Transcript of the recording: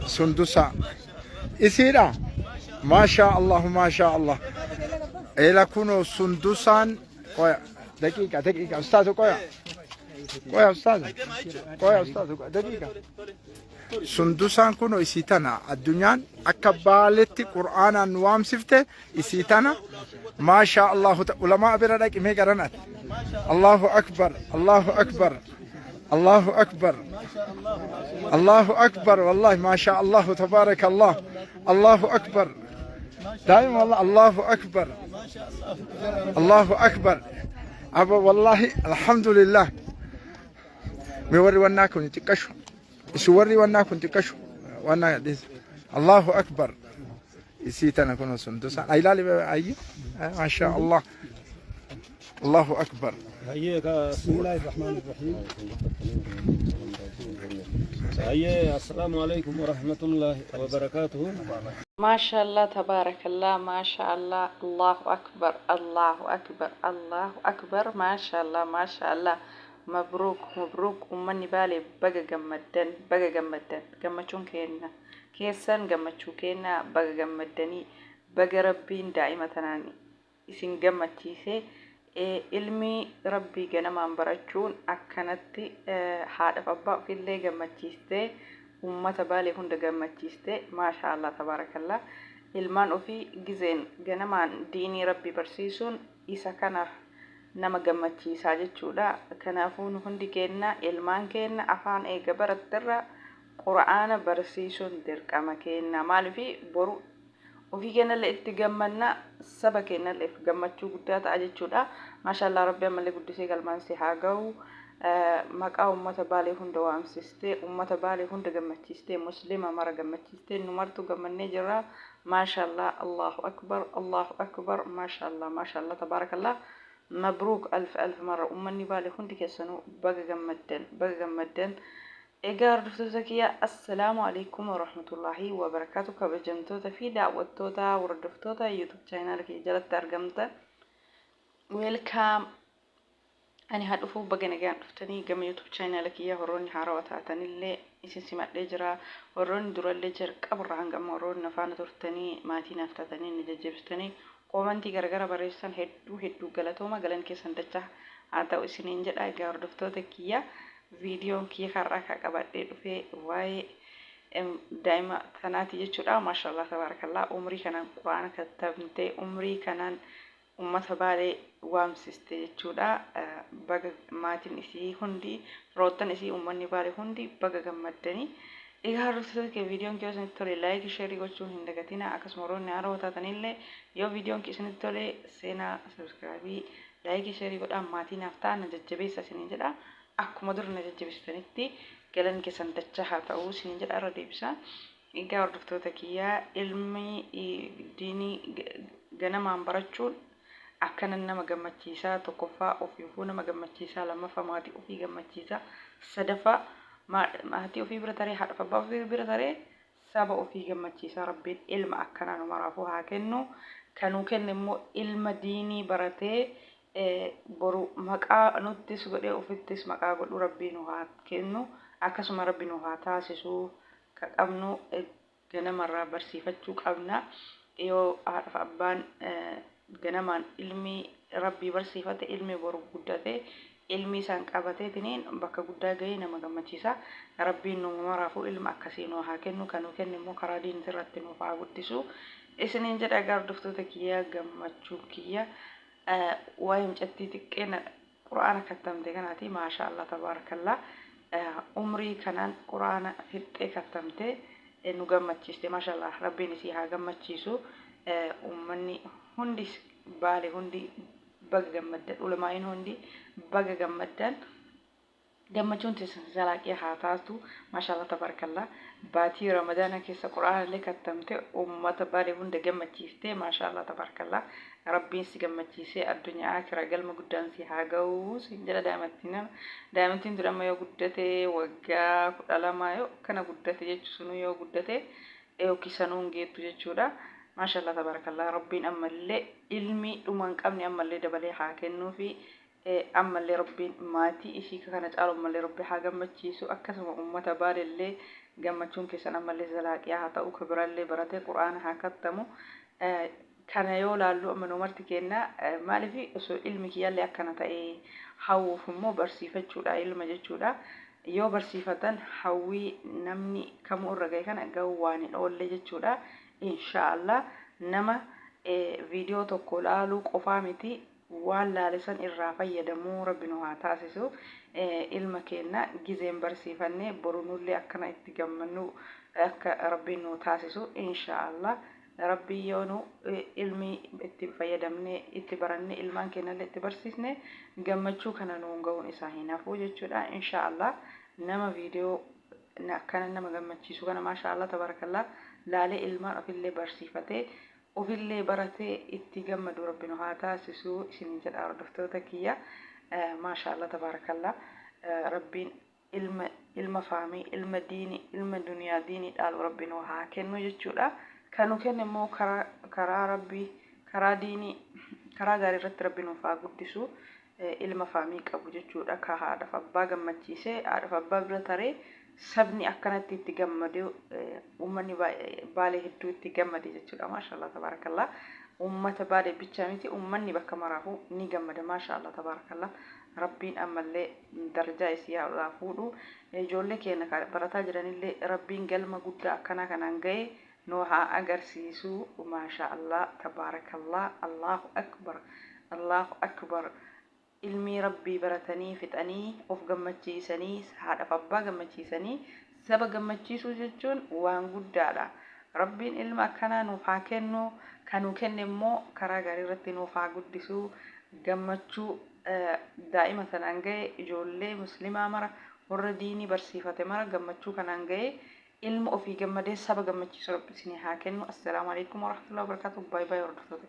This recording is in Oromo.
Sundusaa. Isiidha. Maashaa Allahu maashaa Allah. Eela kunoo sundusaan qoya daqiiqa daqiiqa ustaaza qoya. Qoya ustaaza. Qoya ustaaza daqiiqa. Sundusaan kunoo isii tana addunyaan akka baaletti qur'aanaan nu waamsifte isii tana maashaa Allahu ulamaa bira dhaqi mee garan ati. Allahu akbar Allahu akbar Allahu akbar Allahu akbar wallahi maashaa Allahu tabaaraka Allah Allahu akbar daa'ima wallahi Allahu akbar Allahu akbar aba wallahi alhamdulillah. Mee warri wannaa kun xiqqashu. Isin warri wannaa kun xiqqashu. Wannaa dhiisa. Allahu akbar. Isii tana kun sundusa. Ay ilaali ayyi. Masha Allah. Allahu akbar. Hayyee ka bismillahi rahmaani rahiim. Hayyee assalaamu alaikum warahmatullahi wabarakaatuhu. Maashaallah tabaarakallah maashaallah Allahu akbar Allahu akbar Allahu akbar maashaallah maashaallah Mabruuk mabruuk ummanni Baalee baga gammaddan baga gammaddan gammachuun keenna keessan gammachuu keenna baga gammaddanii baga rabbiin daa'ima tanaan isin gammachiise ilmi rabbii ganamaan barachuun akkanatti haadhaf abbaa ofillee gammachiiste ummata Baalee hunda gammachiiste maashaa Allah tabaarakallah ilmaan ofii gizeen ganamaan diinii rabbii barsiisuun isa kana nama gammachiisaa jechuudha. Kanaafuu nu hundi keenna ilmaan keenna afaan eega baratterra Qur'aana barsiisuun dirqama keenna. Maaliif boru ofii keenyallee itti gammanna saba keenyalleef gammachuu guddaa ta'a jechuudha. Maashaallah Rabbi ammallee guddisee galmaan si haa ga'u. Maqaa uummata Baalee hunda waamsistee uummata Baalee hunda gammachiistee muslima mara gammachiistee nu martuu gammannee jirra. Maashaallah Allahu Akbar Allahu Akbar Maashaallah Maashaallah Tabaarakallah Mabruuk alf alf marra ummanni baale hundi keessanuu baga gammaddan baga gammaddan Egaa hordoftoota kiyya assalaamu alaikum warahmatullaahi wabarakaatu kabajamtoota fi daawwattoota hordoftoota YouTube channel kiyya jalatti argamtan welcome Ani haa dhufuu baga nagaan dhuftanii gama YouTube channel kiyyaa warroonni haarawa taatanillee isin simadhee jira. Warroonni durallee jalqabarraa hanga amma warroonni na faana turtanii maatii naaf taatanii na jajjabeessitanii koomantii garagara barreessitan hedduu hedduu galatooma galanni keessan dachaa haa ta'u isiniin jedha. Egaa hordoftoota kiyya viidiyoon kiyya har'aa ka qabadhee dhufee waa'ee daa'ima tanaati jechuudha. Maashaallah tabaarakallaa umrii kanaan quraana kattamtee umrii kanaan ummata Baalee waamsiste jechuudha. Baga maatiin isii hundi, firoottan isii ummanni Baalee hundi baga gammaddanii. Egaa hordoftoota kee viidiyoon kee yoo isinitti tole laayikii sheerii gochuu hin dagatina. Akkasuma warroonni haarawaa taatanillee yoo viidiyoon kee isinitti tole seenaa sabiskiraabii laayikii sheerii godhaa maatii naaf ta'a na jajjabeessa isiniin jedha. Akkuma dura na jajjabeessitanitti galanni keessan dachaa haa ta'u isiniin jedha irra deebisa. Egaa hordoftoota kiyya ilmi diinii ganamaan barachuun akkana nama gammachiisa. Tokkoffaa ofiifuu nama gammachiisa. Lammaffaa maatii ofii gammachiisa. Sadaffaa maatii ofii bira taree haadha fi abbaa ofii bira taree saba ofii gammachiisa. Rabbiin ilma akkanaa nu maraafuu haa kennu. Kan nuu kenne immoo ilma diinii baratee boru maqaa nuttis godhee ofittis maqaa godhu Rabbii nu haa kennu. Akkasuma Rabbi nu haa taasisu. Ka qabnu ganamarraa barsiifachuu qabna. Yoo haadhaaf abbaan ganamaan ilmii Rabbii barsiifate ilmi boru guddate ilmii isaan qabateetiniin bakka guddaa gahee nama gammachiisa. Rabbiin nu maraafuu ilma akkasii nu haa kennu. Kan nu kenne immoo karaa diinii irratti nuuf haa guddisu. Isiniin jedha egaa hordoftoota kiyya gammachuu kiyya waa'ee mucattii xiqqeena Qur'aana kattamte kanaati maashaa Allah tabaarakallah umrii kanaan qur'aana fixxee kattamte nu gammachiiste maashaa Allah rabbiin isii haa gammachiisu ummanni hundi baale hundi baga gammaddan ulamaa'iin hundi baga gammaddan Gammachuun teessan zalaaqii haa taatu. Maashallah tabarakallah. Baatii Ramadaana keessa Qur'aana illee kattamte ummata Baalee hunda gammachiifte. Maashallah tabarakallah. Rabbiin si gammachiisee addunyaa akira galma guddaan si haa ga'u siin jedha daa'imattiin. Daa'imattiin tun amma yoo guddate waggaa 12 yoo akkana guddate jechu sunuu yoo guddate yookiin sanuu hin geettu jechuudha. Maashallah tabarakallah. Rabbiin ammallee ilmi dhuma hin qabne ammallee dabalee haa kennuufi. Ammallee Rabbiin maatii ishii ka kana caalu ammallee Rabbi haa gammachiisu akkasuma ummata Baalellee Gammachuun keessan ammallee zalaaqiyaa haa ta'u, ka birallee baratee Qur'aana haa kattamu. Kana yoo laallu amma nu marti keenna maaliif osoo ilmi kiyyallee akkana ta'ee hawwuuf immoo barsiifachuudha ilma jechuudha. Yoo barsiifatan hawwii namni kamuu irra gahe kana gahuu waan hin oolle jechuudha. Inshaa Allah nama viidiyoo tokko laaluu qofaa miti waan laale san irraa fayyadamu Rabbi nu haa taasisu. Ilma keenna gizeen barsiifanne boru nullee akkana itti gammannu akka Rabbiin nu taasisu inshaa Allah. Rabbiin yoo nu ilmii itti fayyadamnee itti barannee ilmaan keennallee itti barsiisne gammachuu kana nuun gahuun isaa hin hafu jechuudha. Inshaa Allah nama viidiyoo akkana nama gammachiisu kana maashaa Allah tabarakallah laalee ilmaan ofillee barsiifatee ofillee baratee itti gammadu Rabbi nu haa taasisu isinin jedha hordoftoota kiyya. Maashaa Allah tabarakallah Rabbiin ilma ilma faamii ilma diini ilma duniyaa diinii dhaalu Rabbi nu haa kennu jechuudha. Kan nu kenne immoo karaa karaa Rabbii karaa diinii karaa gaarii irratti Rabbi nuuf haa guddisu ilma faamii qabu jechuudha. Ka haadhaaf abbaa gammachiisee haadhaaf abbaa bira taree sabni akkanatti itti gammade uummanni Baalee hedduu itti gammade jechuudha. Maashaallah tabaarakallah. Uummata Baalee bichaa miti uummanni bakka maraafuu ni gammada. Maashaallah tabaarakallah. Rabbiin ammallee darajaa isii haa fuudhu. Ijoollee keenya ka barataa jiranillee Rabbiin galma guddaa akkanaa kanaan ga'e nu haa agarsiisu. Maashaa Allah tabaarakallah. Allahu akbar. Allahu akbar. Ilmii Rabbii baratanii fixanii of gammachiisanii haadhaaf abbaa gammachiisanii saba gammachiisuu jechuun waan guddaadha. Rabbiin ilma akkanaa nuuf haa kennu. Ka nuu kenne immoo karaa gaarii irratti nuuf haa guddisu. Gammachuu daa'ima tanaan gahe ijoollee muslimaa mara warra diinii barsiifate mara gammachuu kanaan gahe ilma ofii gammadee saba gammachiisu Rabbi isinii haa kennu. Assalaamu alaikum warahmatullahi wabarakatuh. Baay baay hordoftoota.